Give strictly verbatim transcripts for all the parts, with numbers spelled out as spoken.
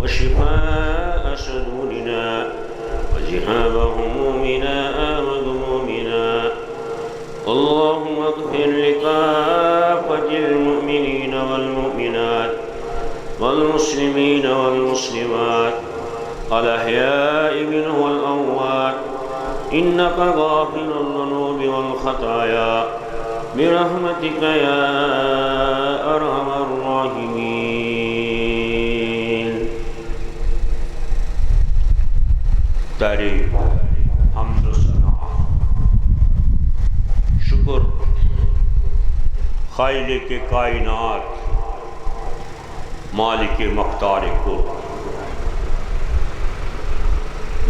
وشفاء صدورنا وذهاب همومنا وغمومنا. اللهم اغفر لكافة المؤمنين والمؤمنات والمسلمين والمسلمات الأحياء منهم والأموات، إنك غافر الذنوب والخطايا، برحمتك يا أرحم الراحمين. تعریف، حمد و ثنا، شکر خالق کائنات، مالک مختار کل،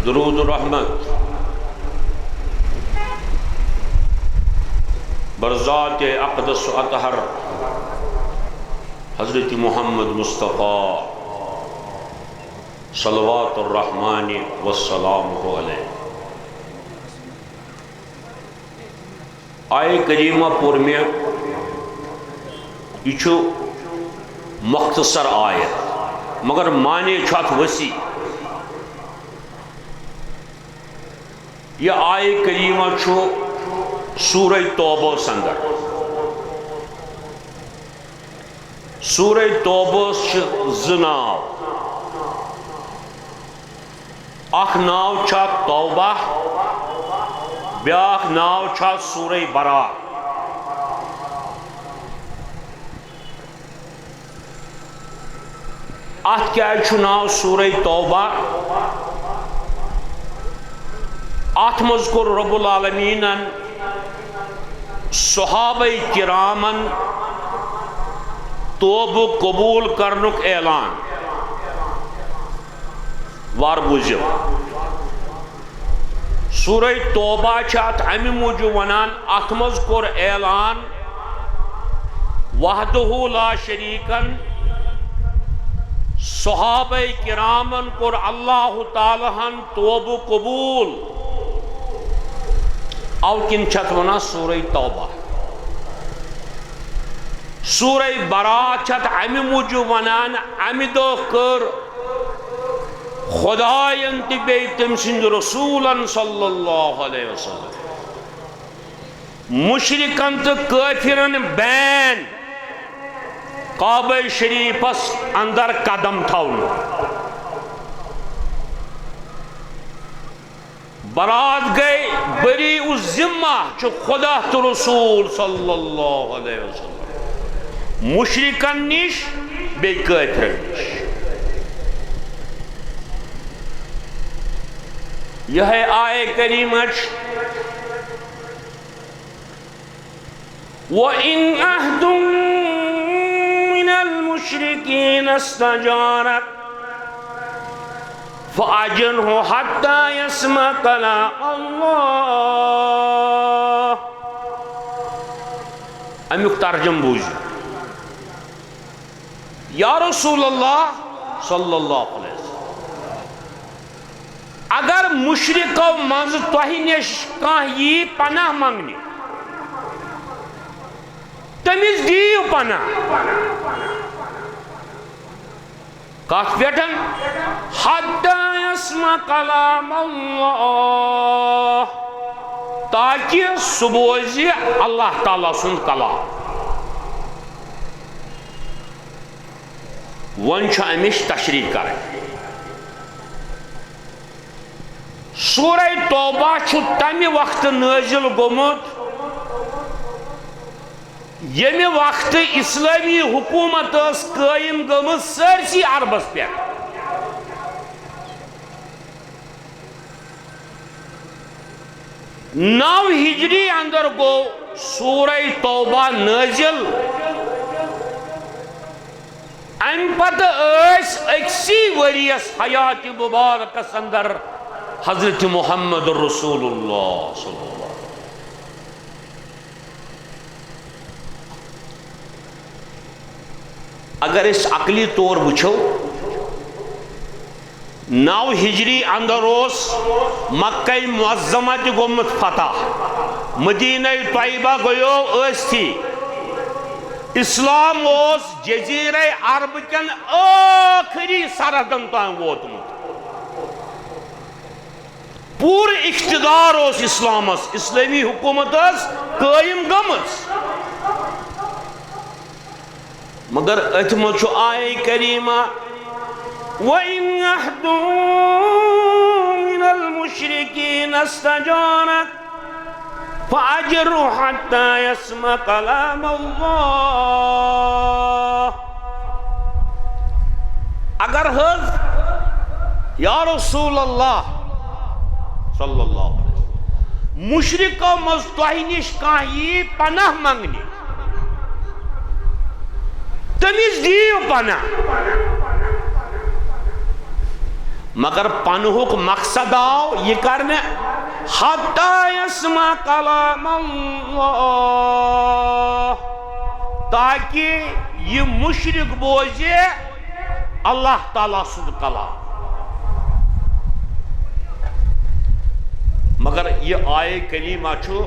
درود و رحمت بر ذات اقدس و اطہر حضرت محمد مصطفیٰ صلوات الرحمن والسلام علیہ۔ آیہ کریمہ پوٚر مےٚ، یہِ چھُ مختصر آیت، مگر معنی چھُ اتھ وسیع۔ یہِ آیہ کریمہ چھُ سورہ توبہ اندر۔ سورہ توبہ چھِ زٕ ناو۔ اکھ ناو چھا توبہ، بیاکھ ناو چھا سورہ براء۔ اتھ کیازِ چھُ ناو سورہ توبہ؟ اتھ منٛز کوٚر رب العالمینن صحابہ کرامن توبہ قبول کرنُک اعلان۔ وار بوٗزِو۔ سورہ توبہ چھِ اتھ امہِ موٗجوٗب ونان، اتھ منٛز کوٚر اعلان وحدہ لا شریکن، صحابہ کرامن کوٚر اللہ تعالیٰ ہن توبہ قبول، او کِنۍ چھِ اتھ ونان سورہ توبہ۔ سورہ براء چھِ اتھ امہِ موٗجوٗب ونان، امہِ دۄہ کٔر خداین تہٕ بیٚیہِ تٔمۍ سٕنٛدۍ رسولن صلی اللہ علیہ وسلم مشرکن تہٕ کٲفرن بین کعبہ شریفس اندر قدم تھاونہٕ۔ برات گٔے بری الذمہ، چھُ خدا تہٕ رسول صلی اللہ علیہ وسلم مشرکن نِش بیٚیہِ کٲفرن نِش۔ یِہے آیہ کریمہ چھِ، وَإِنْ عَحْدٌ مِّنَ الْمُشْرِكِينَ اسْتَجَارَكَ فَأَجِرْهُ حَتَّىٰ يَسْمَعَ كَلَامَ اللَّهِ۔ امیُک ترجمہٕ بوٗزِو۔ یا رسول اللہ صلی اللہ علیہ وسلم، اگر مشرکو منٛز تۄہہِ نِش کانٛہہ یی پناہ منٛگنہِ، تٔمِس دِیِو پناہ۔ کتھ پٮ۪ٹھ؟ حتیٰ یسمع کلام اللہ، تاکہ سُہ بوزِ اللہ تعالیٰ سُنٛد کلام۔ وۄنۍ چھُ امِچ تشریح کرٕنۍ۔ سورہ توبہ چھُ تمہِ وقتہٕ نٲزِل گوٚمُت، ییٚمہِ وقتہٕ اسلٲمی حکومت ٲس قٲیِم گٔمٕژ سٲرسٕے عربس پٮ۪ٹھ۔ نو ہجری اندر گوٚو سورہ توبہ نٲزِل۔ امہِ پتہٕ ٲسۍ أکسٕے ؤریَس حیات مبارکس اندر حضرت محمد رسول اللہ صلی اللہ علیہ وسلم۔ اگر أسۍ عقلی طور وٕچھو، نو ہجری اندر اوس مکہ معظمہ تہِ گوٚمُت فتح، مدینہ طیبہ گوٚیو ٲسۍتھٕے۔ اسلام اوس جزیرہ عرب کٮ۪ن ٲخری سرحدن تام ووتمُت۔ پوٗرٕ اقتدار اوس اسلامس، اسلٲمی حکومت ٲس قٲیِم گٔمٕژ۔ مگر أتھۍ منٛز چھُ آیے کریمہ، "وَإِنْ أَحَدٌ مِنَ الْمُشْرِكِينَ اسْتَجَارَكَ فَأَجِرْهُ حَتَّى يَسْمَعَ كَلَامَ اللَّهِ۔" اگر حض یا رسول اللہ صلی اللہ علیہ وسلم، مشرکو منٛز تۄہہِ نِش کانٛہہ یی پناہ منٛگنہِ، تٔمِس دِیِو پناہ۔ مگر پنہُک مقصد آو یہِ کرنہٕ، "حتیٰ یسمع کلام اللہ"، تاکہ یہِ مشرک بوزِ اللہ تعالیٰ سُنٛد کلام۔ مگر یہِ آیے کریمہ چھُ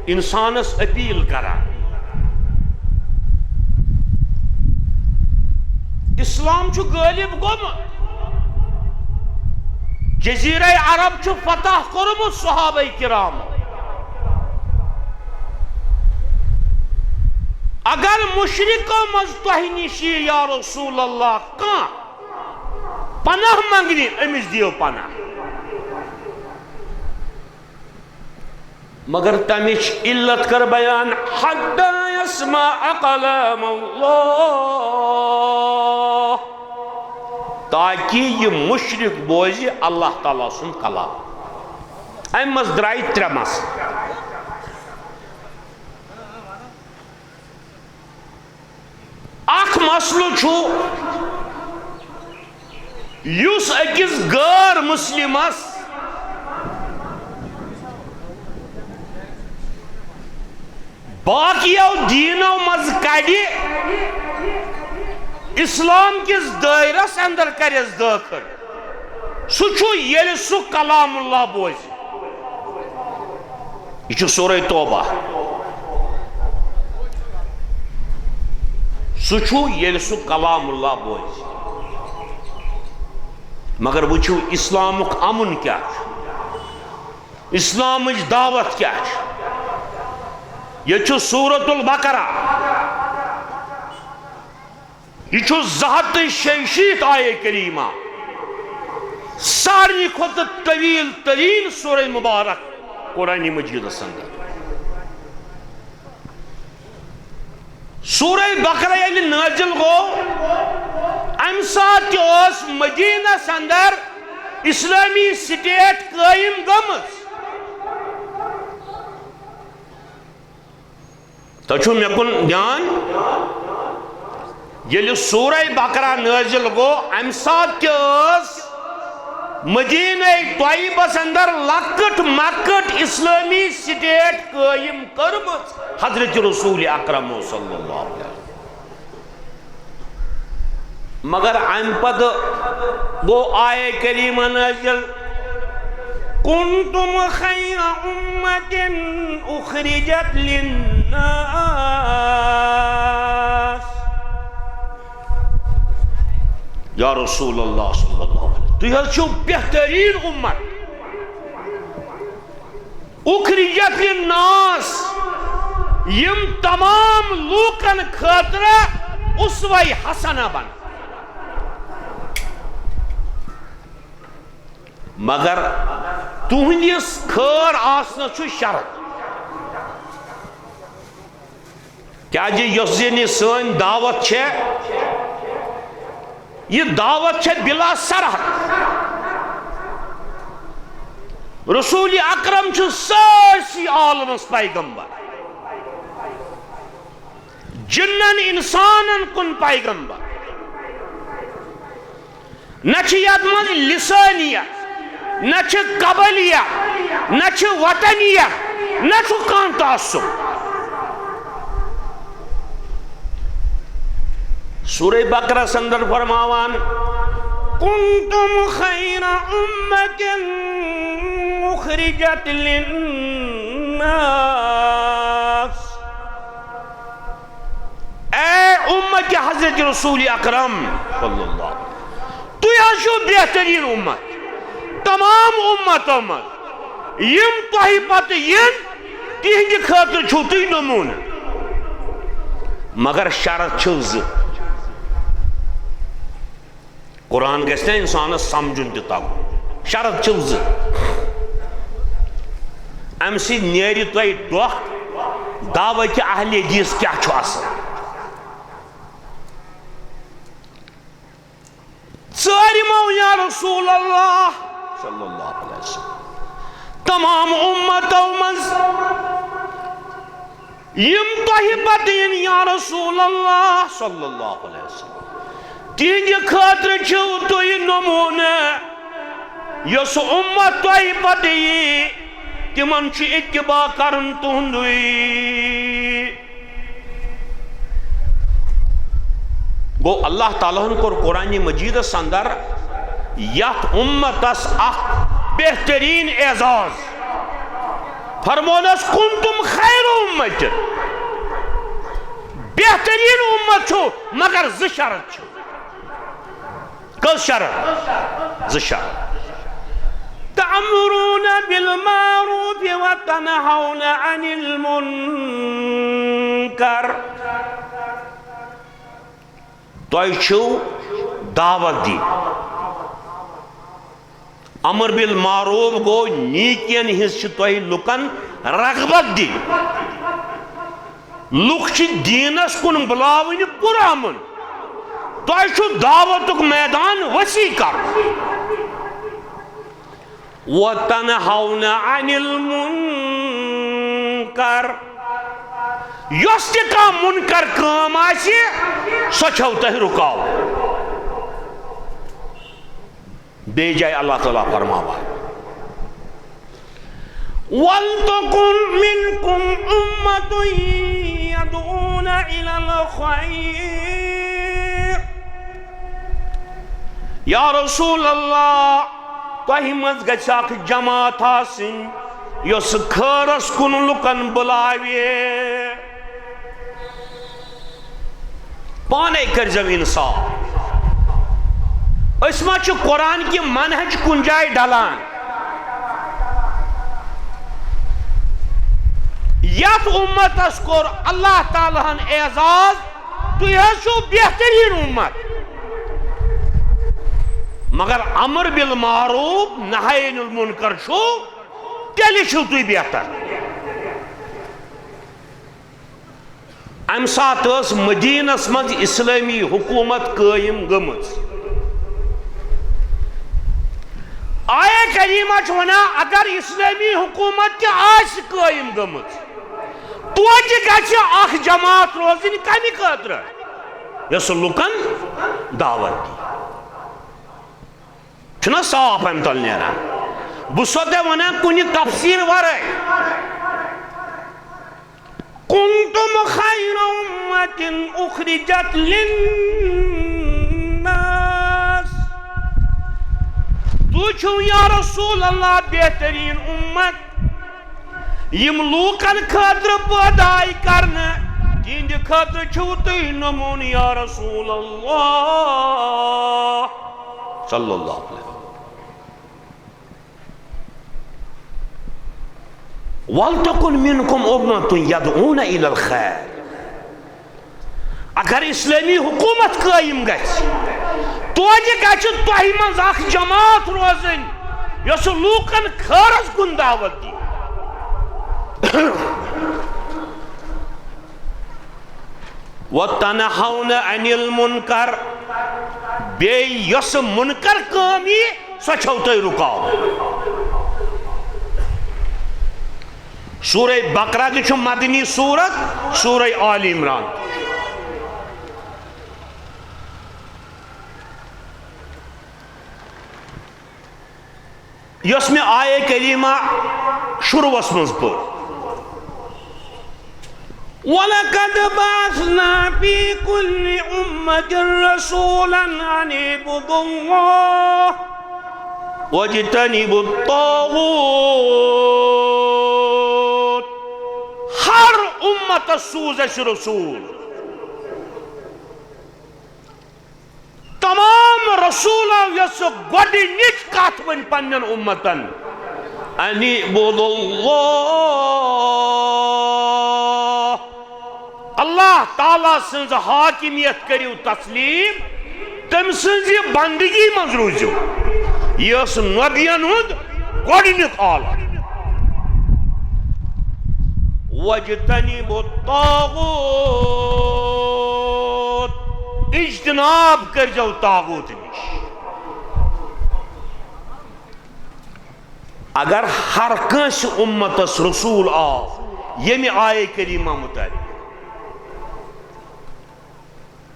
انسانس اپیل کران۔ اسلام چھُ غٲلب گوٚمُت۔ جزیرہ عرب چھُ فتح کوٚرمُت صحابہ کرامو۔ اگر مشرکو منٛز تۄہہِ نِش یی یا رسول اللہ کانٛہہ پناہ منٛگنہِ، أمِس دِیِو پناہ۔ مگر تمِچ علت کر بیان، "حتیٰ یسمع کلام اللہ"، تاکہ یہِ مشرک بوزِ اللہ تعالیٰ سُنٛد کلام۔ امہِ منٛز درٛایہِ ترٛےٚ مسلہٕ۔ اکھ مسلہٕ چھُ، یُس أکِس غٲر مسلمس باقیو دیٖنو منٛز کڑِ، اسلام کِس دٲیرس اندر کرٮ۪س دٲخل، سُہ چھُ ییٚلہِ سُہ کلام اللہ بوزِ۔ یہِ چھُ سورہ توبہ۔ سُہ چھُ ییٚلہِ سُہ کلام اللہ بوزِ۔ مگر وٕچھِو، اسلامُک امُن کیٛاہ چھُ؟ اسلامٕچ دعوت کیٛاہ چھِ؟ ییٚتہِ چھُ سورۃ البقرہ۔ یہِ چھُ زٕ ہتھ تہٕ شیٚیہِ شیٖتھ آیے کریمہ، سارنٕے کھۄتہٕ طویل تریٖن سورہ مبارک قرآن مجیدس اندر۔ سورہ بقرہ ییٚلہِ نازل گوٚو، امہِ ساتہٕ تہِ ٲس مدینس اندر اسلٲمی سٹیٹ قٲیِم گٔمٕژ۔ تۄہہِ چھُو مےٚ کُن دیان؟ ییٚلہِ سورہ بقرہ نٲزِل گوٚو، اَمہِ ساتہٕ تہِ ٲس مدینہ طیبس اندر لۄکٕٹ مۄکٕٹ اسلٲمی سٹیٹ قٲیِم کٔرمٕژ حضرت رسول اکرم صلی اللہ علیہ وسلم۔ مگر امہِ پتہٕ گوٚو آیہ کریمہ نازل، "کنتم خیر امة اخرجت للناس۔" یا رسول اللہ صلی اللہ علیہ وسلم، تُہۍ حظ چھِو بہتریٖن امت۔ اخرجت للناس، یِم تمام لوٗکن خٲطرٕ اسوہ حسنہ بن۔ مگر تُہنٛدِس خٲر آسنس چھُ شرط۔ کیازِ یۄس زن یہِ سٲنۍ دعوت چھےٚ، یہِ دعوت چھےٚ بلا سرحد۔ رسول اکرم چھُ سٲرسٕے عالمس پیغمبر، جنن انسانن کُن پیغمبر۔ نہ چھِ یتھ منٛز لسٲنیت، نہ چھِ قبلیت، نہ چھِ وطنیت، نہ چھُ کانٛہہ تعصب۔ سورہ بقرہ اندر فرماوان، "کنتم خیر امة اخرجت للناس۔" اے امت حضرت رسول اکرم صلی اللہ علیہ وسلم، تُہۍ حظ چھِو بہتریٖن امت تمام امتو منٛز۔ یِم تۄہہِ پتہٕ یِن، تِہنٛدِ خٲطرٕ چھِو تُہۍ نموٗنہٕ۔ مگر شرط چھِو زٕ۔ قرآن گژھِ نا انسانس سمجھُن تہِ تگُن۔ شرط چھِو زٕ۔ امہِ سۭتۍ نیرِ تۄہہِ ڈۄکھ دعوت اہل حدیث کیٛاہ چھُ اصل۔ ژٲرِمو یا رسول اللہ صلی اللہ علیہ وسلم، تمام امتو منٛز یِم تۄہہِ پتہٕ یِن یا رسول اللہ صلی اللہ علیہ وسلم، تِہنٛدِ خٲطرٕ چھِو تُہۍ نموٗنہٕ۔ یۄس امت تۄہہِ پتہٕ یی، تِمن چھُ اتباع کرُن تُہنٛدُے۔ گوٚو، اللہ تعالیٰ ہن کوٚر قرآن مجیدس اندر یتھ امتس اکھ بہترین اعزاز۔ فرمونس، "کنتم خیر امت"، بہترین امت چھو، مگر زٕ شرط چھو۔ کٔژ شرط؟ زٕ شرط۔ تأمرون بالمعروف وتنهون عن المنکر۔ تۄہہِ چھِو دعوت دِنۍ۔ امر بالمعروف گوٚو، نیکین ہٕنٛز چھِ تۄہہِ لُکن رغبت دِنۍ۔ لُکھ چھِ دیٖنس کُن بُلاوٕنۍ پُرامُن۔ تۄہہِ چھُ دعوتُک میدان وسیع کرُن۔ وتنہون عن المنکر۔ یۄس تہِ کانٛہہ منکر کٲم آسہِ، سۄ چھَو تۄہہِ رُکاوٕنۍ۔ بیٚیہِ جایہِ اللہ تعالیٰ فرماوان، "ولتکن منکم امة یدعون الی الخیر۔" یا رسول اللہ، تۄہہِ منٛز گژھِ اکھ جماعت آسٕنۍ یۄس خٲرس کُن لُکن بُلاوِ۔ پانے کٔرزیو انصاف۔ أسۍ ما چھِ قرآن کہِ منہج کُنہِ جایہِ ڈلان؟ یتھ امتس کوٚر اللہ تعالیٰ ہن اعزاز، تُہۍ حظ چھِو بہتریٖن امت۔ مگر امر بالمعروف نہی عن المنکر چھُو، تیٚلہِ چھِو تُہۍ بہتر۔ امہِ ساتہٕ ٲس مدینس منٛز اسلٲمی حکومت قٲیِم گٔمٕژ۔ آیہ کریمہ چھِ ونان، اگر اسلٲمی حکومت تہِ آسہِ قٲیِم گٔمٕژ، توتہِ گژھِ اکھ جماعت روزٕنۍ کمہِ خٲطرٕ؟ یۄس لُکن دعوت دی۔ چھُنہ صاف امہِ تل نیران؟ بہٕ چھُسو تۄہہِ ونان کُنہِ تفسیٖر ورٲے۔ کنتم خیر امة اخرجت للناس۔ تُہۍ چھِو یا رسول اللہ بہتریٖن امت، یِم لوٗکن خٲطرٕ پٲدٕ آیہِ کرنہٕ، تِہنٛدِ خٲطرٕ چھِو تُہۍ نموٗنہٕ یا رسول اللہ صلی اللہ علیہ وسلم۔ ولتکن منکم امة یدعون الی الخیر۔ اگر اسلٲمی حکومت قٲیِم گژھِ، توتہِ گژھِ تۄہہِ منٛز اکھ جماعت روزٕنۍ یۄس لوٗکن خٲرس کُن دعوت دی۔ وتنہون عن المنکر، بیٚیہِ یۄس منکر کٲم یی، سۄ چھو تۄہہِ رُکاوٕنۍ۔ سورہ بقرہ تہِ چھُ مدنی سورت، سورہ آل عمران۔ یۄس مےٚ آیہ کریمہ شروعس منٛز پٔر، وَلَقَدْ بَعَثْنَا فِي كُلِّ أُمَّةٍ رَسُولًا أَنِ اعْبُدُوا اللَّهَ وَاجْتَنِبُوا الطَّاغُوتَ۔ ہر امتس سوٗز اسہِ رسول۔ رسولو یۄس گۄڈٕنِچ کتھ ؤنۍ پننٮ۪ن امتن، "ان اعبدوا اللہ"، اللہ تعالیٰ سٕنٛز حاکمیت کٔرِو تسلیم، تٔمۍ سٕنٛزِ بندگی منٛز روٗزِو۔ یہِ ٲس نبین ہُنٛد گۄڈٕنیُک آلہ۔ "واجتنبوا الطاغوت"، اجتناب کٔرۍزیو طاغوت نِش۔ اگر ہر کٲنٛسہِ امتس رسول آو ییٚمہِ آیہِ کریمہ مطابق،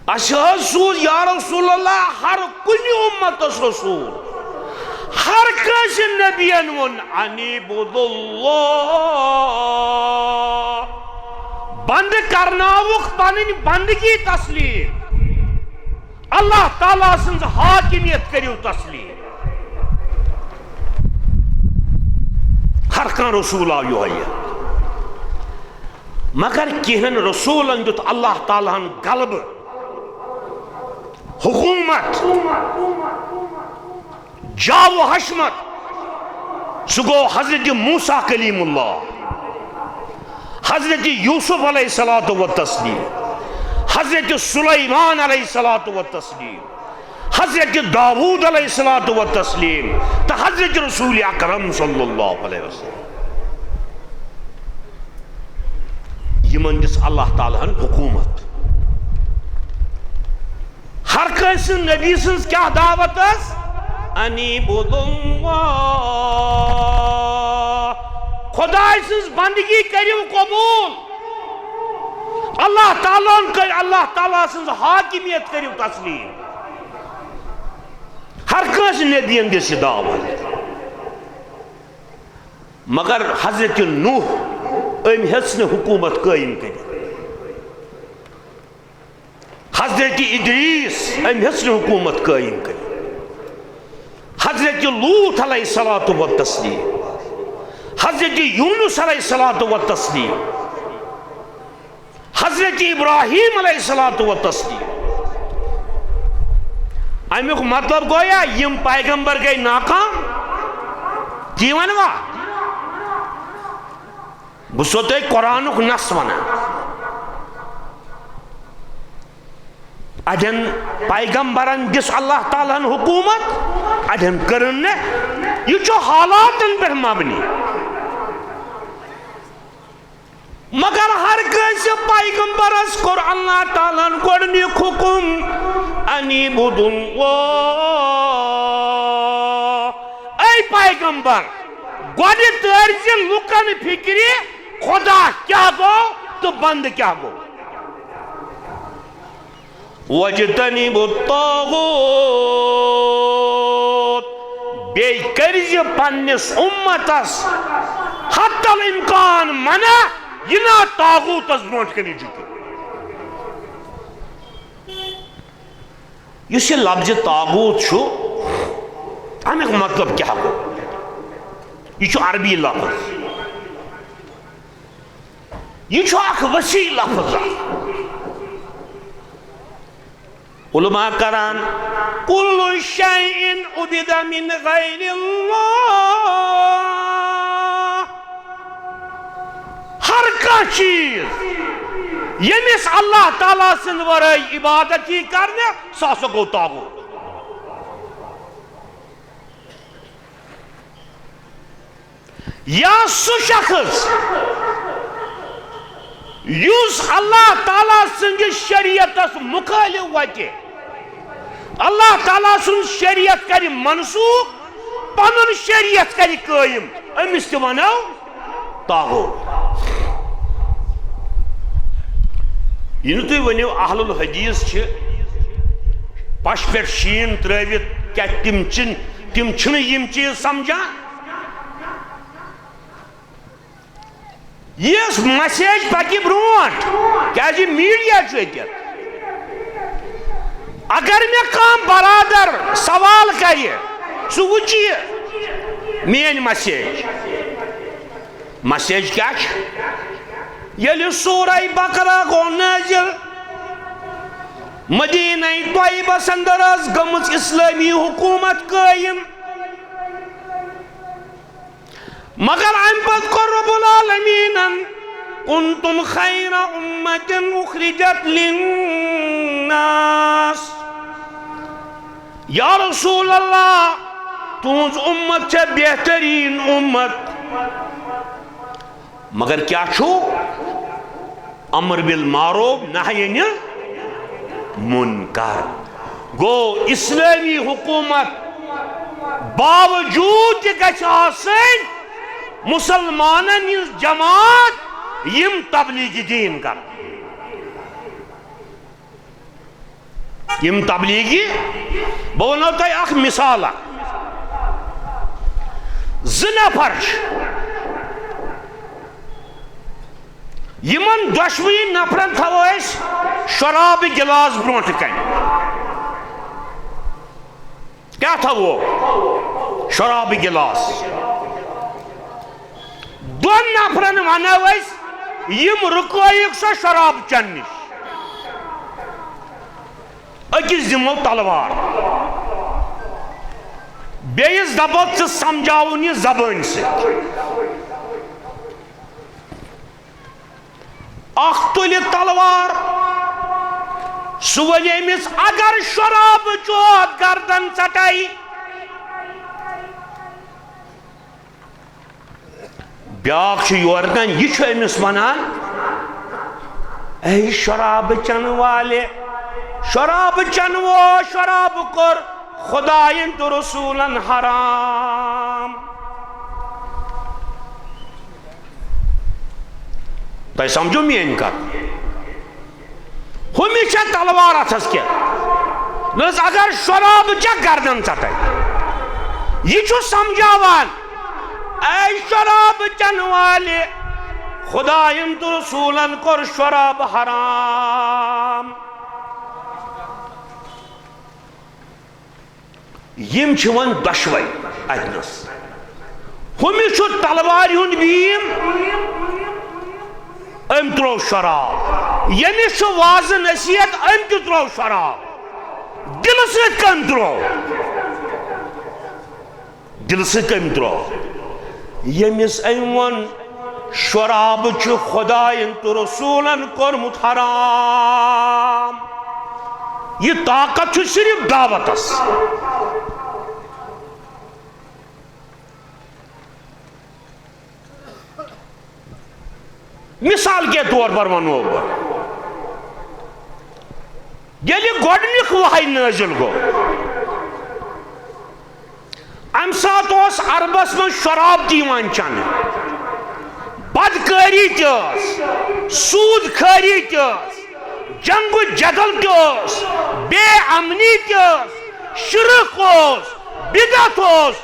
اسہِ حظ سوٗز یا رسول اللہ ہر کُنہِ امتس رسول، ہر کٲنٛسہِ نبین ووٚن، "ان اعبدوا اللہ"، بندٕ کرناوُکھ پنٕنۍ بندگی تسلیم، اللہ تعالیٰ سٕنٛز حاکمیت کٔرِو تسلیم۔ ہر کانٛہہ رسول آو یِہوٚے۔ مگر کینٛہَن رسولن دیُت اللہ تعالیٰ ہن غلبہٕ، حکومت، جاہ و حشمت۔ سُہ گوٚو حضرت موسیٰ کلیم اللہ، حضرت یوسف علیہ الصلوۃ والتسلیم، حضرت سلیمان علیہ الصلوۃ والتسلیم، حضرت داوود علیہ الصلوۃ والتسلیم، تہٕ حضرت رسول اکرم صلی اللہ علیہ وسلم۔ یِمن دِژ اللہ تعالیٰ ہن حکومت۔ ہر کٲنٛسہِ نبی سٕنٛز کیٛاہ دعوت ٲس؟ "ان اعبدوا اللہ"، خداے سٕنٛز بندگی کٔرِو قبول۔ اللہ تعالیٰ ہن کٔر، اللہ تعالیٰ سٕنٛز حاکمیت کٔرِو تسلیم۔ ہر کٲنٛسہِ نبین دِژ یہِ دعوت۔ مگر حضرت نوح، أمۍ ہیٚژ نہٕ حکومت قٲیِم کٔرِتھ۔ حضرت ادریس، أمۍ ہیٚژ نہٕ حکومت قٲیِم کٔرِتھ۔ حضرت لوط علیہ الصلوۃ والتسلیم، حضرت یونس علیہ الصلوۃ والتسلیم، حضرت ابراہیم علیہ الصلوۃ والتسلیم۔ امیُک مطلب گویا یِم پیغمبر گٔے ناکام۔ تی ونوا؟ بہٕ چھُسو تۄہہِ قرآنُک نص ونان۔ اَڑٮ۪ن پیغمبرن دِژ اللہ تعالیٰ ہن حکومت، اَڑٮ۪ن کٔرٕن نہٕ۔ یہِ چھُ حالاتن پٮ۪ٹھ مبنی۔ مگر ہر کٲنٛسہِ پیغمبرس کوٚر اللہ تعالیٰ ہن گۄڈٕنیُک حُکُم، "ان اعبدوا اللہ"۔ اے پیغمبر، گۄڈٕ تٲرۍ زِ لُکن فِکرِ خدا کیٛاہ گوٚو تہٕ بندٕ کیٛاہ گوٚو۔ "واجتنبوا الطاغوت"، بیٚیہِ کٔرۍ زِ پننِس اُمتس حتی الامکان منع، یہِ نا طاغوتس برونٛٹھ کنہِ جُکِو۔ یُس یہِ لفظِ طاغوت چھُ، امیُک مطلب کیٛاہ گوٚو؟ یہِ چھُ عربی لفظ۔ یہِ چھُ اکھ وسیع لفظ اکھ۔ علماء کران، "کل شیء عبد من غیر اللہ"، ہر کانٛہہ چیٖز ییٚمِس اللہ تعالیٰ سٕنٛدِ ورٲے عبادت یی کرنہٕ، سُہ ہسا گوٚو طاغوت۔ یا سُہ شخص یُس اللہ تعالیٰ سٕنٛدِس شریعتس مُخٲلِف وتہِ، اللہ تعالیٰ سُنٛد شریعت کرِ منسوخ، پنُن شریعت کرِ قٲیِم، أمِس تہِ ونو طاغوت۔ یہِ نہٕ تُہۍ ؤنِو اہل الحدیث چھِ پش پٮ۪ٹھ شیٖن ترٲوِتھ، کیٛاہ تِم چھِنہٕ، تِم چھِنہٕ یِم چیٖز سمجھان؟ یہِ ٲس message پکہِ برونٛٹھ، کیٛازِ media چھُ ییٚتٮ۪تھ۔ اگر مےٚ کانٛہہ برادر سوال کرِ، سُہ وٕچھِ یہِ میٲنۍ message۔ Message کیٛاہ چھِ؟ ییٚلہِ سورہ بقرہ گوٚو نٲزِل، مدینہ طیبس اندر ٲس گٔمٕژ اسلٲمی حکومت قٲیِم، مگر امہِ پتہٕ کوٚر رب العالمینن، "کنتم خیر امة اخرجت للناس"، یا رسول اللہ، تُہنٛز امت چھےٚ بہترین امت۔ مگر کیا چھُ؟ امر بالمعروف، نہی عن المنکر۔ گوٚو، اسلٲمی حکومت باوجود تہِ گژھِ آسٕنۍ مسلمانن ہٕنٛز جماعت، یِم تبلیغ دین کرن۔ یِم تبلیغی، بہٕ وَنو تۄہہِ اکھ مثال اکھ۔ زٕ نفر چھِ، یِمن دۄشوٕنی نفرن تھاوو أسۍ شرابہٕ گلاس برونٛٹھ کنہِ۔ کیٛاہ تھاوو؟ شرابہٕ گلاس۔ دۄن نفرن ونو أسۍ، یِم رُکٲیِکھ سۄ شراب چٮ۪نہٕ نِش۔ أکِس دِمو تلوار، بیٚیِس دپو، "ژٕ سمجھاوُن یہِ زبٲنۍ سۭتۍ۔" اکھ تُلہِ تلوار، سُہ ونہِ أمِس، "اگر شراب چوتھ گردن ژٹے۔" بیاکھ چھُ یورٕ کَنۍ، یہِ چھُ أمِس وَنان، "اے شراب چَنہٕ والہِ، شراب چَنہٕ وول، شراب کوٚر خۄدایَن تہٕ رسوٗلَن حرام۔" تۄہہِ سمجھو میٛٲنۍ کَتھ؟ ہُمِس چھےٚ تلوار اتھس کیتھ۔ دوٚپنس، "اگر شراب چکھ، گردن ژٹے۔" یہِ چھُ سمجھاوان، "اے شراب چنہٕ والہِ، خداین تہٕ رسولن کوٚر شراب حرام۔" یِم چھِ وۄنۍ دۄشوے اتہِ نس۔ ہُمِس چھُ تلوارِ ہُنٛد بیٖم، أمۍ ترٛوو شراب۔ ییٚمِس چھُ وعظ نصیحت، أمۍ تہِ ترٛوو شراب۔ دِلہٕ سۭتۍ کٔمۍ ترٛوو؟ دِلہٕ سۭتۍ کٔمۍ ترٛوو؟ ییٚمِس أمۍ ووٚن، شراب چھُ خدایَن تہٕ رسوٗلَن کوٚرمُت حرام۔ یہِ طاقت چھُ صرف دعوتس۔ مثال کے طور پر ونو بہٕ، ییٚلہِ گۄڈٕنیُک وحی نٲزِل گوٚو، امہِ ساتہٕ اوس عربس منٛز شراب تہِ یِوان چنہٕ، بدکٲری تہِ ٲس، سوٗد خٲری تہِ ٲس، جنگ و جدل تہِ اوس، بے امنی تہِ ٲس، شرک اوس، بدعت اوس،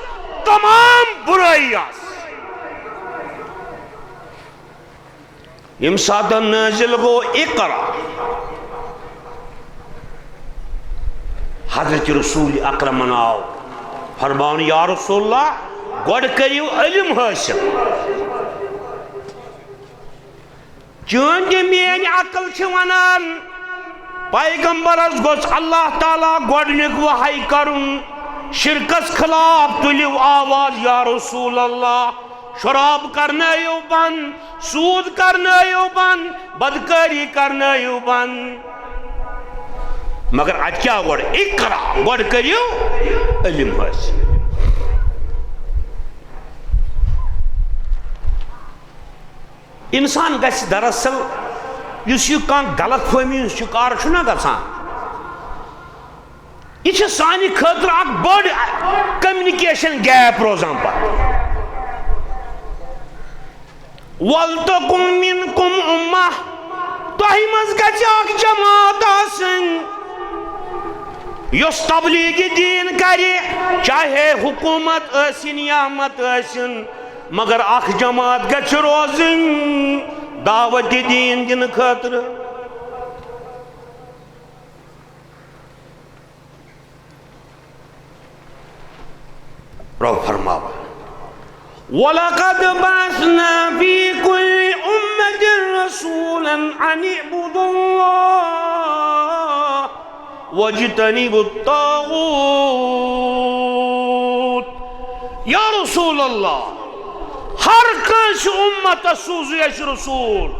تمام برٲیی آسہٕ۔ ییٚمہِ ساتہٕ نٲزِل گوٚو اقرا، حضرت رسول اکرمن آو فرماونہٕ، یا رسول اللہ، گۄڈٕ کٔرِو علم حٲصِل۔ چٲنۍ تہِ میٲنۍ عقل چھِ ونان، پیغمبرس گوٚژھ اللہ تعالیٰ گۄڈٕنیُک وحی کرُن، شرکس خلاف تُلِو آواز، یا رسول اللہ، شراب کرنٲیِو بند، سوٗد کرنٲیِو بند، بدکٲری کرنٲیِو بند۔ مگر اتہِ کیٛاہ گۄڈٕ؟ اقرا، گۄڈٕ کٔرِو علم حٲصِل۔ انسان گژھِ دراصل، یُس یہِ کانٛہہ غلط فہمی ہُنٛد شکار چھُنہ گژھان، یہِ چھِ سانہِ خٲطرٕ اکھ بٔڑ communication gap روزان پتہٕ۔ "ولتکن منکم امہ"، تۄہہِ منٛز گژھِ اکھ جماعت آسٕنۍ، یۄس تبلیغ دین کرِ، چاہے حکومت ٲسِن یا مت ٲسِن، مگر اکھ جماعت گژھِ روزٕنۍ دعوت دین دِنہٕ خٲطرٕ۔ رب فرماوان، "ولقد بعثنا في كل أمة رسولا أن اعبدوا الله واجتنبوا الطاغوت۔ یا رسول اللہ، ہر کٲنٛسہِ اُمتس سوٗزٕے اَسہِ رسول،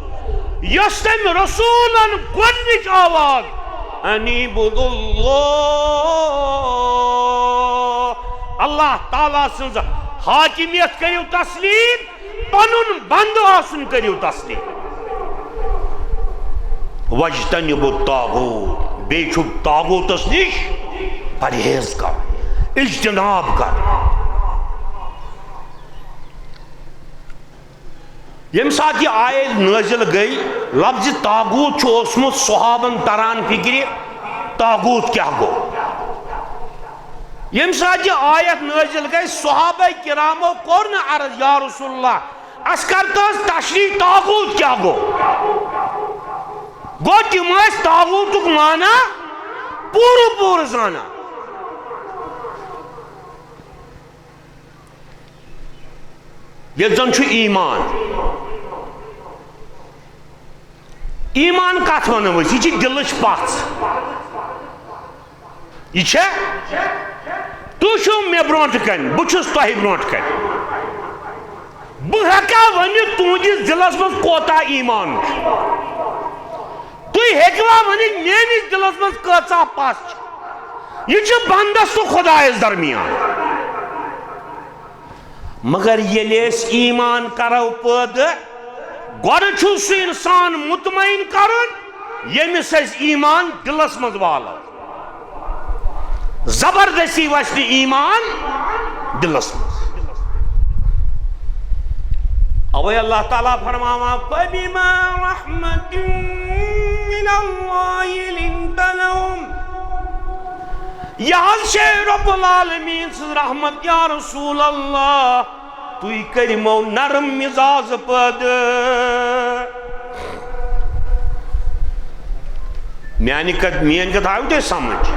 یۄس تٔمۍ رسولن گۄڈنِچ آواز، "انیبدوا اللہ"، اللہ تعالیٰ سٕنٛز حاکمیت کٔرِو تسلیم، پنُن بندٕ آسُن کٔرِو تسلیم۔ واجتنبوا الطاغوت، بیٚیہِ چھُ طاغوتس نِش پرہیز کرُن، اجتناب کرُن۔ ییٚمہِ ساتہٕ یہِ آیت نٲزِل گٔے، لفظِ طاغوت چھُ اوسمُت صحابن تران فکرِ، طاغوت کیٛاہ گوٚو؟ ییٚمہِ ساتہٕ یہِ آیت نٲزِل گٔے، صحابہ کرامو کوٚر نہٕ عرض، "یا رسول اللہ، اَسہِ کر تہٕ حظ تشریح، طاغوت کیٛاہ گوٚو؟" گوٚو، تِم ٲسۍ طاغوتُک معنی پوٗرٕ پوٗرٕ زانان۔ ییٚلہِ زن چھُ ایمان۔ ایمان کتھ ونو أسۍ؟ یہِ چھِ دِلٕچ پژھ۔ یہِ چھےٚ، تُہۍ چھِو مےٚ برونٛٹھ کنہِ، بہٕ چھُس تۄہہِ برونٛٹھ کنہِ۔ بہٕ ہیٚکا ؤنِتھ تُہنٛدِس دِلس منٛز کوتاہ ایمان چھُ؟ تُہۍ ہیٚکوا ؤنِتھ میٲنِس دِلس منٛز کۭژاہ پژھ چھِ؟ یہِ چھِ بندس تہٕ خۄدایس درمیان۔ مگر ییٚلہِ أسۍ ایمان کرو پٲدٕ، گۄڈٕ چھُ سُہ انسان مطمئن کرُن، ییٚمِس أسۍ ایمان دِلس منٛز والو۔ زبردستی وسہِ نہٕ ایمان دِلس منٛز۔ اوے اللہ تعالیٰ فرماوان، "فبما رحمة من الله لنت لهم۔" یہِ حظ چھے رب العالمین سٕنٛز رحمت، یا رسول اللہ، تُہۍ کٔرِمو نرم مزاز پٲدٕ۔ میانہِ کتھ، میٲنۍ کتھ آیوٕ تۄہہِ سمجھ؟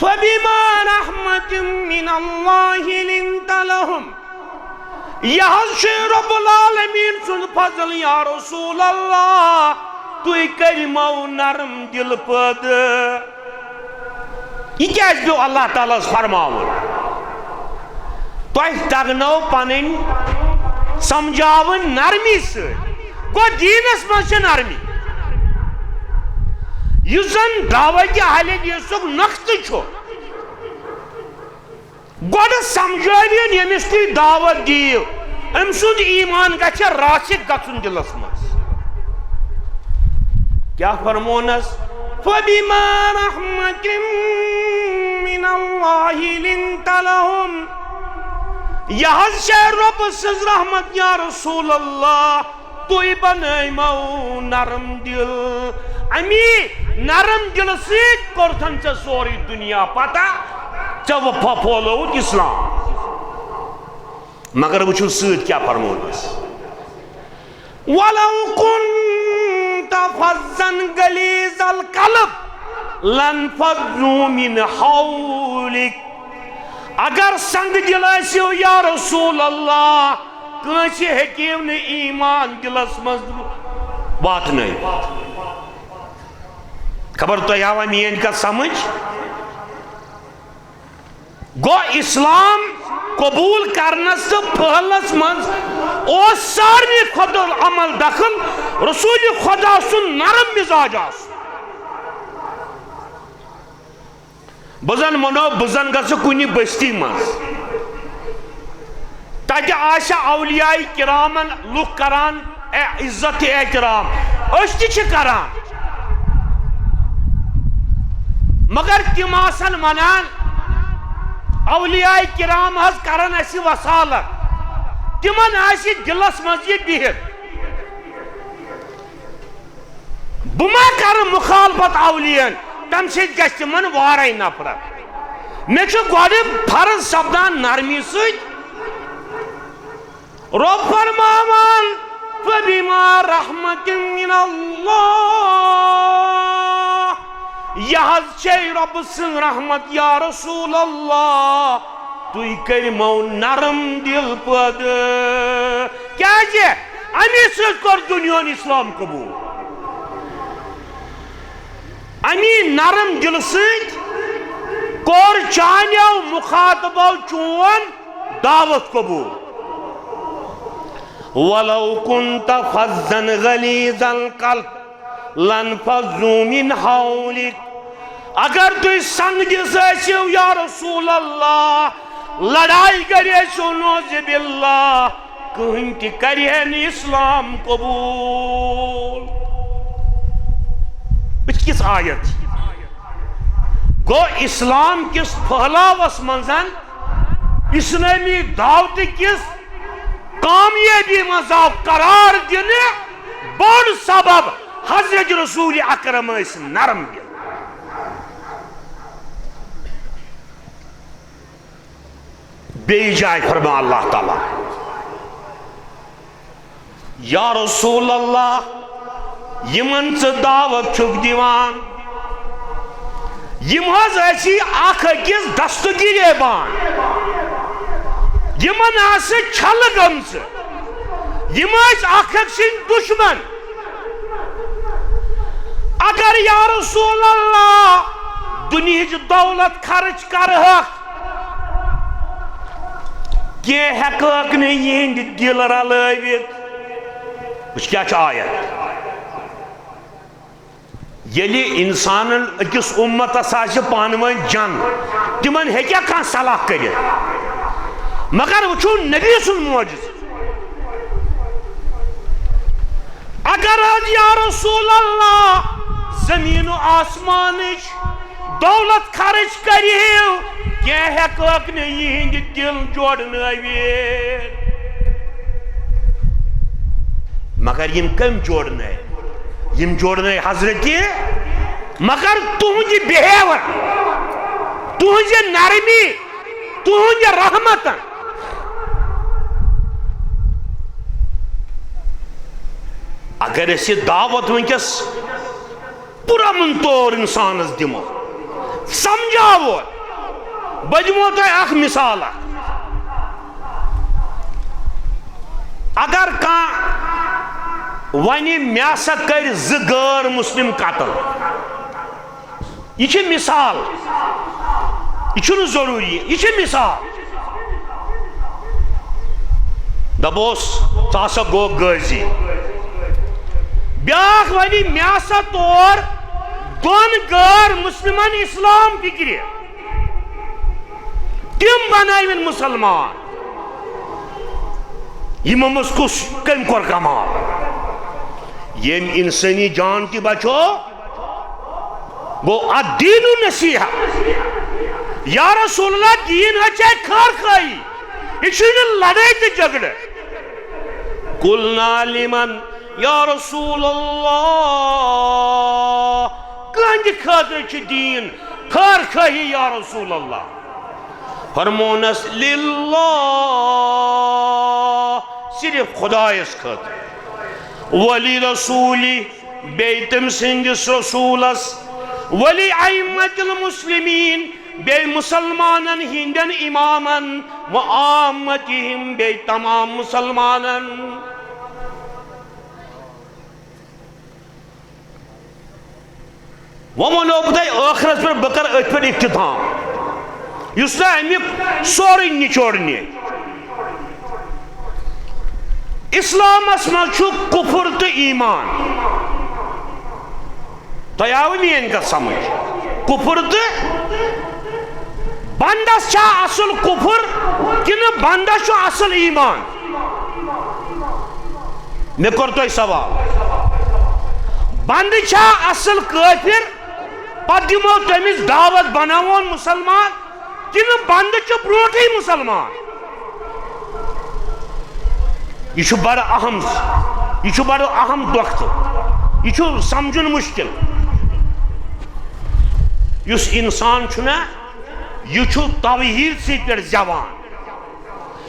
فبما رحمة من الله لنت لهم۔ یہِ حظ چھُ رب العالمین سُنٛد فضل، یا رسول اللہ، تُہۍ کٔرِمو نرم دل پٲدٕ۔ یہِ کیازِ پیوٚو اللہ تعالیٰ ہس فرماوُن؟ تۄہہِ تگنو پنٕنۍ سمجھاوٕنۍ نرمی سۭتۍ۔ گوٚو، دیٖنس منٛز چھِ نرمی۔ یُس زن دعوت اہل حدیثُک نقطہٕ چھُ، گۄڈٕ سمجھٲوِن ییٚمِس تُہۍ دعوت دِیِو، أمۍ سُنٛد ایمان گژھِ راسخ گژھُن دِلس منٛز۔ کیٛاہ فرمونس؟ فبما رحمة من الله لنت لهم۔ یہِ حظ چھےٚ رۄبہٕ سٕنٛز رحمت، یا رسول اللہ۔ تُہۍ بنٲیمو نرم دل۔ امی نرم دل سۭتۍ کوٚرتھن ژےٚ سورُے دُنیا پتہ، ژےٚ وفا پھولووُتھ اسلام۔ مگر وٕچھِو سۭتۍ کیٛاہ فرموونس۔ ولو كنت فظا غليظ القلب لانفضوا من حولك۔ اگر سنگ دل ٲسِو یا رسول اللہ، کٲنٛسہِ ہیٚکِو نہٕ ایمان دِلس منٛز واتنٲوِتھ۔ خبر تۄہہِ آوا میٲنۍ کتھ سمجھ؟ گوٚو، اسلام قبول کرنس تہٕ پھٔہلنس منٛز اوس سارنٕے کھۄتہٕ عمل دخل رسول خدا سُنٛد نرم مزاج آسُن۔ بہٕ زن ونو، بہٕ زن گژھٕ کُنہِ بستی منٛز، تتہِ آسہِ اولیاء کرامن لُکھ کران اے-، عزت تہٕ احترام، أسۍ تہِ چھِ کران، مگر تِم آسن ونان، اولیاء کرام حظ کرن اسہِ وسالت، تِمن آسہِ دِلس منٛز یہِ بِہِتھ۔ بہٕ ما کرٕ مخالفت اولیاہن؟ تمہِ سۭتۍ گژھِ تِمن وارے نفرت۔ مےٚ چھُ گۄڈٕ فرض سپدان نرمی سۭتۍ۔ رۄب فرماوان، فبما رحمة من الله۔ یہِ حظ چھے رۄبہٕ سٕنٛز رحمت، یا رسول اللہ۔ تُہۍ کٔرۍمو نرم دل پٲدٕ۔ کیازِ؟ امی سۭتۍ کوٚر دُنیاہن اسلام قبول۔ امی نرم دلہٕ سۭتۍ کوٚر چانیو مخاطبو چون دعوت قبول۔ ولو كنت فظا غليظ القلب لانفضوا من حولك۔ اگر تُہۍ سنگدِس ٲسِو یا رسول اللہ، لڑائی گرِ ٲسِو نعوذ باللہ، کٕہٕنۍ تہِ کرِ ہے نہٕ اسلام قبول۔ أچھ کِژھ آیت چھِ؟ گوٚو اسلام کِس پھٔہلاوس منٛز، اسلٲمی دعوتہٕ کِس کامیٲبی منٛز آو قرار دِنہٕ بوٚڑ سبب حضرت رسول اکرم ٲسۍ نرم دل۔ بیٚیہِ جایہِ فرمان اللہ تعالیٰ، یا رسول اللہ، یِمن ژٕ دعوت چھُکھ دِوان، یِم حظ ٲسی اکھ أکِس دستہٕ گریبان، یِمن آسہٕ چھلہٕ گٔمژٕ، یِم ٲسۍ اکھ أکۍ سٕنٛدۍ دشمن۔ اگر یا رسول اللہ دُنیہٕچ دولت خرچ کرہکھ، کینٛہہ ہیٚکہکھ نہٕ یِہنٛدۍ دِل رلٲوِتھ۔ وٕچھ کیٛاہ چھُ آیت۔ ییٚلہِ اِنسانن أکِس اُمتس آسہِ پانہٕ ؤنۍ جنگ، تِمن ہیٚکیٛاہ کانٛہہ صلاح کٔرِتھ؟ مگر وٕچھِو نبی سُنٛد معجزٕ۔ اگر حظ یا رسول اللہ زمین و آسمانٕچ دولت خرچ کٔرِو، کینٛہہ ہیٚکہکھ نہٕ یِہنٛدۍ دِل جوڑنٲوِتھ۔ مگر یِم کٔمۍ جوڑنٲے؟ یِم جوڑنٲے حضرت، مگر تُہنٛدِ behaviour، تُہنٛزِ نرمی، تُہنٛدِ رحمتن۔ اگر أسۍ یہِ دعوت وٕنکیٚس پُرامن طور انسانس دِمو، سمجھاوو۔ بہٕ دِمو تۄہہِ اکھ مثال اکھ۔ اگر کانٛہہ ونہِ، مےٚ ہسا کٔرۍ زٕ غٲر مسلم قتل، یہِ چھِ مثال، یہِ چھُنہٕ ضروٗری، یہِ چھِ مثال۔ دپوس، ژٕ ہسا گوٚو غٲزی۔ بیٛاکھ ونہِ، مےٚ ہسا تور دۄن غٲر مسلمن اسلام فکرِ، تِم بنٲوِن مسلمان۔ یِمو منٛز کُس، کٔمۍ کوٚر کمال؟ ییٚمۍ انسٲنی جان تہِ بچو، گوٚو الدین نصیحہ۔ یا رسول اللہ، دیٖن حظ چھِ اَتہِ خٲر خٲہی، یہِ چھُنہٕ لڑٲے تہٕ جھگڑٕ۔ قلنا لمن یا رسول اللہ، کٕہٕنٛدِ خٲطرٕ چھُ دیٖن خٲر خٲہی یا رسول اللہ؟ فرمونس للہ، صرف خدایس خٲطرٕ، ولی رسولی، بیٚیہِ تٔمۍ سٕنٛدِس رسوٗلس، ولی ائمۃ المسلمین، بیٚیہِ مُسلمانن ہٕنٛدٮ۪ن امامن، و عامتہم، بیٚیہِ تمام مُسلمانن۔ وۄنۍ وَنو بہٕ تۄہہِ ٲخرس پٮ۪ٹھ، بہٕ کرٕ أتھۍ پٮ۪ٹھ اختتام، یُس نہٕ اَمیُک سورُے نچوڑ نِیہِ۔ اسلامس منٛز چھُ کفر تہٕ ایمان۔ تۄہہِ آوٕ میٲنۍ کتھ سمجھ؟ کفر تہٕ بندس چھا اصل کفر کِنہٕ بندس چھُ اصل ایمان؟ مےٚ کوٚر تۄہہِ سوال، بندٕ چھا اصل کٲفر، پتہٕ دِمو تٔمِس دعوت، بناوون مسلمان، کِنہٕ بندٕ چھُ برونٹھٕے مسلمان؟ یہِ چھُ بڑٕ اہم، یہِ چھُ بڑٕ اہم نۄقطہٕ، یہِ چھُ سمجھُن مشکل۔ یُس انسان چھُنہ، یہِ چھُ توحید سۭتۍ پٮ۪ٹھ زٮ۪وان۔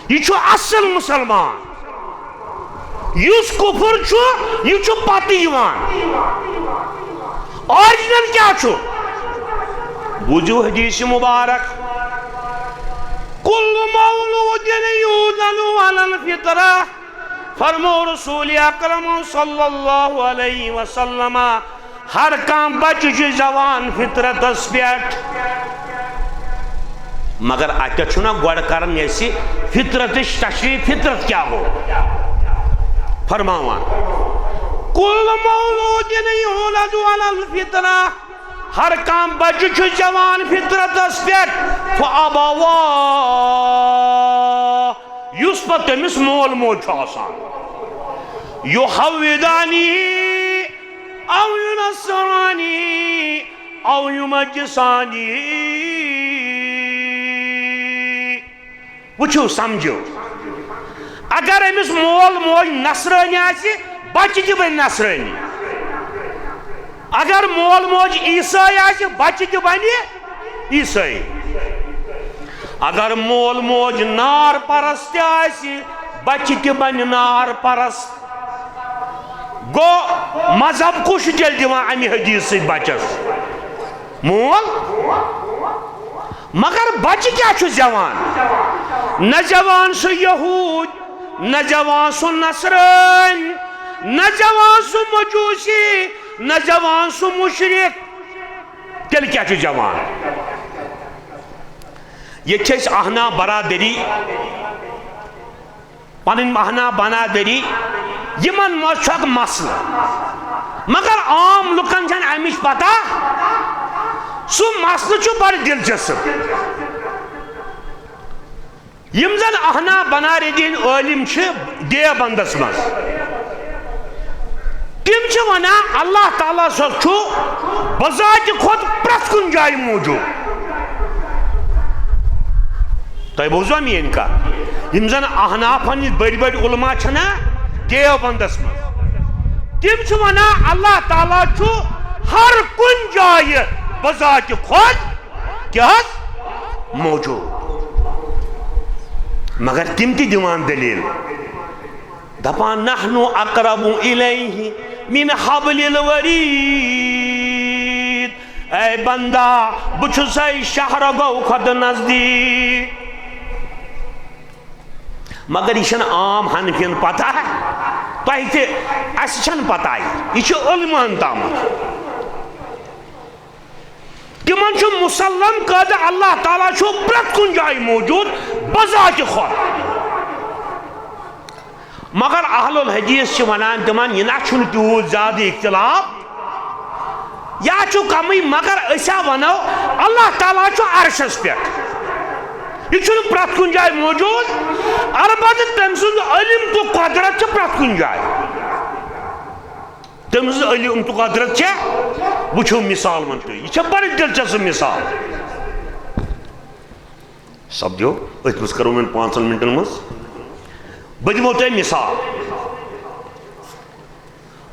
یہِ چھُ اصل مسلمان۔ یُس کفر چھُ، یہِ چھُ پتہٕ یِوان۔ Original کیٛاہ چھُ؟ بوٗزِو حدیث مبارک، کل مولود یولد علی الفطرہ۔ فرمو رسول اکرم صلی اللہ علیہ وسلم، ہر کانٛہہ بچہٕ چھُ زٮ۪وان فطرتس پٮ۪ٹھ۔ مگر اتٮ۪تھ چھُنہ گۄڈٕ کران اَسہِ فطرتٕچ تشریح، فطرت کیٛاہ گوٚو؟ فرماوان، "کل مولود یولد علی الفطرہ"، ہر کانٛہہ بچہٕ چھُ زٮ۪وان فطرتس پٮ۪ٹھ، فابواہ، یُس پتہٕ تٔمِس مول موج چھُ آسان، یحودانہ او ینصرانہ او یمجسانہ۔ وٕچھِو، سمجھِو، اگر أمِس مول موج نصرٲنی آسہِ، بچہِ تہِ بنہِ نصرٲنی۔ اگر مول موج عیسٲے آسہِ، بچہِ تہِ بنہِ عیسٲے۔ اگر مول موج نار پرست تہِ آسہِ، بچہِ تہِ بنہِ نار پرست۔ گوٚو، مذہب کُس چھُ تیٚلہِ دِوان امہِ حدیث سۭتۍ بچس؟ مول۔ مگر بچہِ کیٛاہ چھُ زٮ۪وان؟ نہ زٮ۪وان سُہ یہود، نہ زٮ۪وان سُہ نصرٲنۍ، نہ زٮ۪وان سُہ مجوسی، نہ زٮ۪وان سُہ مشرک۔ تیٚلہِ کیٛاہ چھُ زٮ۪وان؟ ییٚتہِ چھِ أسۍ احناف برادری، پنٕنۍ احناف برادری، یِمن منٛز چھُ اکھ مسلہٕ، مگر عام لُکن چھنہٕ امِچ پتہ۔ سُہ مسلہٕ چھُ بڑٕ دلچسپ۔ یِم زن احناف برادری ہٕنٛدۍ عٲلم چھِ دیوبندس منٛز، تِم چھِ ونان، اللہ تعالیٰ سا چھُ بذاتِ خود پرٛٮ۪تھ کُنہِ جایہِ موجود۔ تۄہہِ بوٗزوا میٲنۍ کتھ؟ یِم زن احنافن ہٕنٛدۍ بٔڑۍ بٔڑۍ علماء چھِنہ دیوبندس منٛز، تِم چھِ ونان، اللہ تعالیٰ چھُ ہر کُنہِ جایہِ بذاتِ خود کیٛاہ حظ؟ موجود۔ مگر تِم تہِ دِوان دٔلیٖل، دپان، "نحن اقرب الیہ من حبل الورید"۔ اے بندہ، بہٕ چھُسے شاہ رگو کھۄتہٕ نزدیٖک۔ مگر یہِ چھَنہٕ عام حنفین پتہ، تۄہہِ تہِ، اَسہِ چھَنہٕ پتہ، یہِ چھُ علماہن تامَتھ۔ تِمن چھُ مسلم قاعدٕ، اللہ تعالیٰ چھُ پرٛٮ۪تھ کُنہِ جایہِ موجود بذاتِ خود۔ مگر اہل الحدیث چھِ ونان تِمن، یہِ نہ چھُنہٕ تیوٗت زیادٕ اختلاف، یا چھُ کمٕے، مگر أسۍ ہا ونو، اللہ تعالیٰ چھُ عرشس پٮ۪ٹھ۔ یہِ چھُنہٕ پرٛٮ۪تھ کُنہِ جایہِ موجود، البتہٕ تٔمۍ سُنٛد علم تہٕ قۄدرت چھِ پرٛٮ۪تھ کُنہِ جایہِ۔ تٔمۍ سٕنٛز علم تہٕ قۄدرت چھےٚ، وٕچھِو مثال وۄنۍ تُہۍ، یہِ چھےٚ بڑٕ دلچسپ مثال۔ سپدیو، أتھۍ منٛز کرو وۄنۍ پانٛژن منٹن منٛز۔ بہٕ دِمو تۄہہِ مثال۔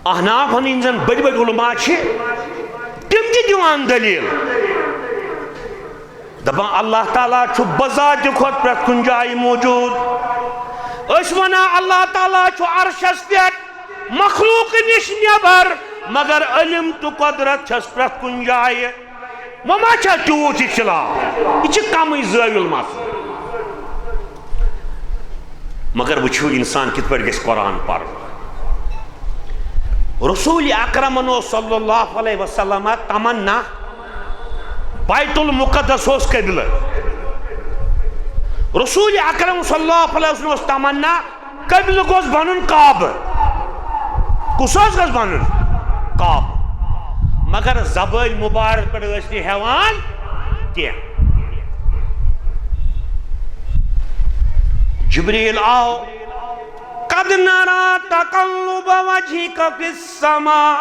احنافن ہٕنٛدۍ زن بٔڑۍ بٔڑۍ علماء چھِ، تِم تہِ دِوان دٔلیٖل۔ دپان، اللہ تعالیٰ چھُ بذاتِ خود پرٛٮ۪تھ کُنہِ جایہِ موجود۔ أسۍ ونان، اللہ تعالیٰ چھُ عرشس پٮ۪ٹھ، مخلوق نِش نٮ۪بر، مگر علم تہٕ قۄدرت چھس پرٛٮ۪تھ کُنہِ جایہِ۔ وۄنۍ ما چھا تیوٗت اختلاف؟ یہِ چھِ کمٕے زٲویُل مسلہٕ۔ مگر وٕچھِو، انسان کِتھ پٲٹھۍ گژھِ قرآن پرُن۔ رسول اکرمن اوس صلی اللہ علیہ وسلم تمنا، بیت المقدس اوس قبلہٕ۔ رسول اکرم صلی اللہ علیہ وسلم اوس تمنا، قبلہٕ گوٚژھ بنُن کعبہٕ۔ کُس حظ گوٚژھ بنُن؟ کعبہٕ۔ مگر زبٲنۍ مبارک پٮ۪ٹھ ٲسۍ نہٕ ہٮ۪وان کینٛہہ۔ جبریل آو، "قد نرى تقلب وجهك في السماء"۔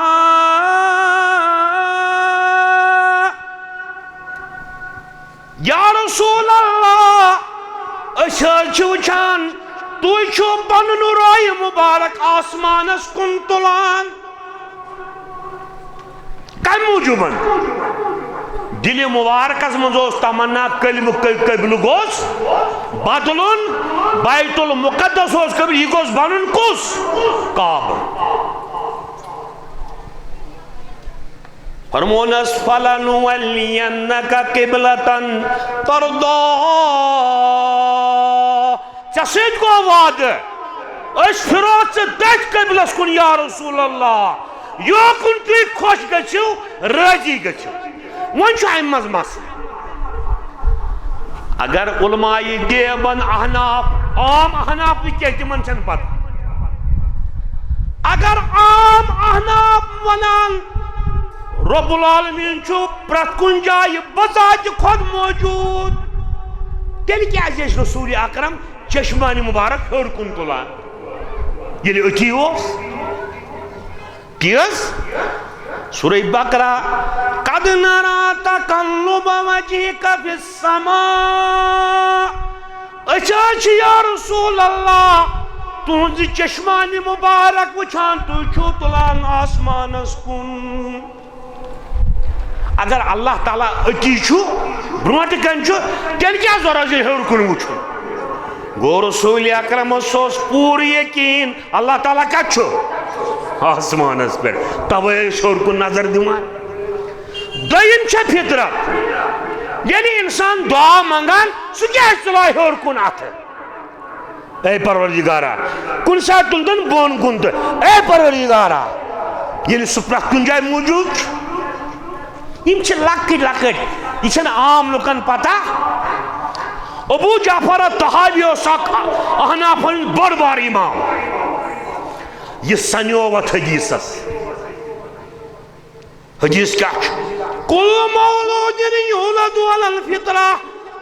یا رسول اللہ، أسۍ حظ چھِ وٕچھان، تُہۍ چھِو پنُن روے مبارک آسمانس کُن تُلان۔ کمہِ موٗجوٗبن؟ دِلہِ مبارکس منٛز اوس تمنا، قلبہٕ، قبلہٕ گوٚژھ بدلُن، بیت المقدس اوس قبلہٕ، یہِ گوٚژھ بنُن کُس؟ کعبہٕ۔ فرمونس، "فلنولینک قبلة ترضاها"۔ ژےٚ سۭتۍ گوٚو وعدٕ، أسۍ پھِرو ژٕ تٔتھۍ قبلس کُن، یا رسول اللہ، یوکُن تُہۍ خۄش گٔژھِو، رٲضی گٔژھِو۔ وۄنۍ چھُ اَمہِ منٛز مسلہٕ۔ اگر علماء دیوبند، احناف، عام احناف نہٕ کینٛہہ، تِمن چھَنہٕ پتہ۔ اگر عام احناف ونان رب العالمین چھُ پرٛٮ۪تھ کُنہِ جایہِ بذاتِ خود موجود، تیٚلہِ کیٛازِ ٲسۍ رسول اکرم چشمانِ مبارک ہیوٚر کُن تُلان، ییٚلہِ أتی اوس؟ تی حظ۔ سورہ بقرہ، "قد نرى تقلب وجهك في السماء"۔ أسۍ حظ چھِ یا رسول اللہ تُہنٛزِ چشمانِ مبارک وٕچھان، تُہۍ چھِو تُلان آسمانس کُن۔ اگر اللہ تعالیٰ أتی چھُ، برونٛٹھ کَنہِ چھُ، تیٚلہِ کیٛاہ ضروٗرت چھِ ہیوٚر کُن وٕچھُن؟ گوٚو رسول اکرمس اوس پوٗرٕ یقیٖن اللہ تعالیٰ کتہِ چھُ؟ آسمانس پٮ۪ٹھ۔ توے ٲسۍ ہیوٚر کُن نظر دِوان۔ دوٚیِم چھےٚ فطرت، ییٚلہِ انسان دعا منٛگان، سُہ کیٛازِ تُلان ہیوٚر کُن اَتھٕ؟ اے پروردگارا، کُنہِ ساتہٕ تُلتن بۄن کُن تہٕ، اے پروردگارا، ییٚلہِ سُہ پرٛٮ۪تھ کُنہِ جایہِ موٗجوٗد چھُ۔ یِم چھِ لۄکٕٹۍ لۄکٕٹۍ، یہِ چھَنہٕ عام لُکن پتہ۔ ابو جعفر الطحاوی اوس اکھ احنافن ہُنٛد بوٚڑ بار امام۔ یہِ سنیو اتھ حدیثس۔ حدیث کیٛاہ چھُ؟ "کل مولود یولد علی الفطرہ"،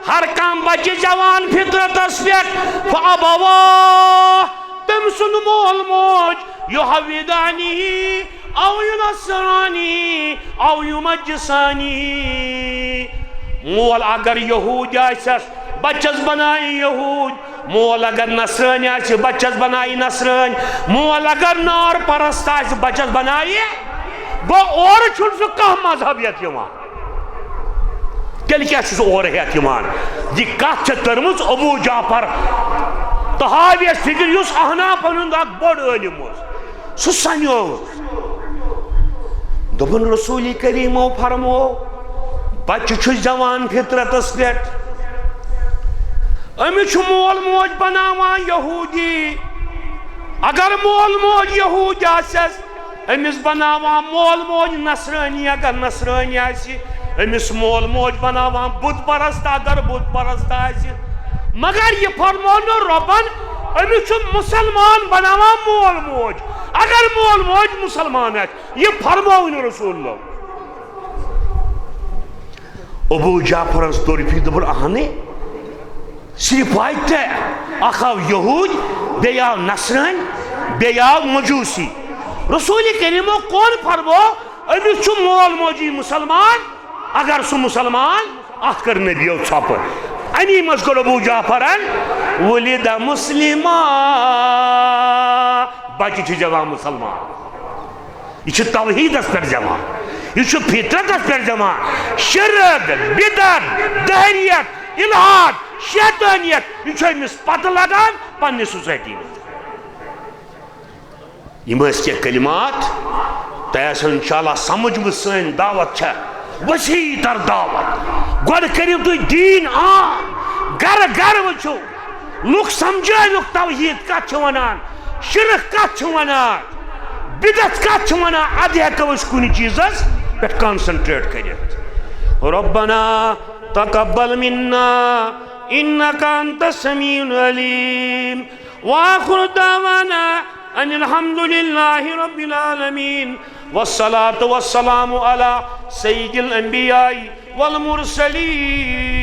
ہر کانٛہہ بچہِ زٮ۪وان فطرتس پٮ۪ٹھ، "فابواہ"، تٔمۍ سُنٛد مول موج، "یہودانہ او ینصرانہ او یمجسانہ"، مول اگر یہوٗدۍ آسٮ۪س، بچس بنایہِ یہوٗدۍ، مول اگر نصرٲنۍ آسہِ، بچس بنایہِ نصرٲنۍ۔ مول اگر نار پرست آسہِ، بچس بنایہِ۔ گوٚو، اورٕ چھُنہٕ سُہ کانٛہہ مذہب ہٮ۪تھ یِوان۔ تیٚلہِ کیٛاہ چھُ سُہ اورٕ ہٮ۪تھ یِوان؟ یہِ کتھ چھےٚ تٔرمٕژ ابو جعفر طحاویس فکرِ، یُس احنافن ہُنٛد اکھ بوٚڑ عٲلِم اوس۔ سُہ سنیو۔ دوٚپُن، رسول کریمو فرمو، بچہِ چھُ زٮ۪وان فطرتس پٮ۪ٹھ۔ أمِس چھُ مول موج بناوان یہوٗدی۔ اگر مول موج یہوٗدۍ آسٮ۪س، أمِس بناوان مول موج نصرٲنی۔ اگر نصرٲنی آسہِ، أمِس مول موج بناوان بت پرست۔ اگر بت پرست آسہِ، مگر یہِ فرمو نہٕ رۄبن، أمِس چھُ مسلمان بناوان مول موج۔ اگر مول موج مسلمان آسہِ، یہِ فرمووٕے نہٕ رسول اللہ۔ ابو جعفرس توٚر فِکرِ، دوٚپُن، اہنٕے، صرف آے ترٛےٚ، اکھ آو یہوٗدۍ، بیٚیہِ آو نصرٲنۍ، بیٚیہِ آو مجوٗسی۔ رسول کریمو کوٚر فرمو، أمِس چھُ مول موجی مسلمان، اگر سُہ مسلمان، اتھ کٔر نبیو ژھۄپہٕ۔ امی منٛز کوٚر ابو جعفرن، "ولد مسلما"، بچہِ چھِ زٮ۪وان مسلمان۔ یہِ چھُ توحیٖدس پٮ۪ٹھ زٮ۪وان، یہِ چھُ فطرتس پٮ۪ٹھ زٮ۪وان۔ شرک، بدعت، دہریت، الحاد، شیطانیت، یہِ چھُ أمِس پتہٕ لگان پننہِ سوسایٹی منٛز۔ یِم ٲسۍ کینٛہہ کلمات، تۄہہِ آسیو انشاءاللہ سمجھمٕژ۔ سٲنۍ دعوت چھےٚ وسیع تر دعوت۔ گۄڈٕ کٔرِو تُہۍ دیٖن عام، گرٕ گرٕ وٕچھِو، لُکھ سمجھٲوِکھ توحیٖد کتھ چھِ ونان، شرک کتھ چھِ ونان، بدعت کتھ چھِ ونان، ادٕ ہٮ۪کو أسۍ کُنہِ چیٖزس پٮ۪ٹھ concentrate کٔرِتھ۔ ربنا تقبل منا انك انت السميع العليم۔ وآخر دعوانا أن الحمد لله رب العالمين، والصلاة والسلام على سيد الأنبياء والمرسلين۔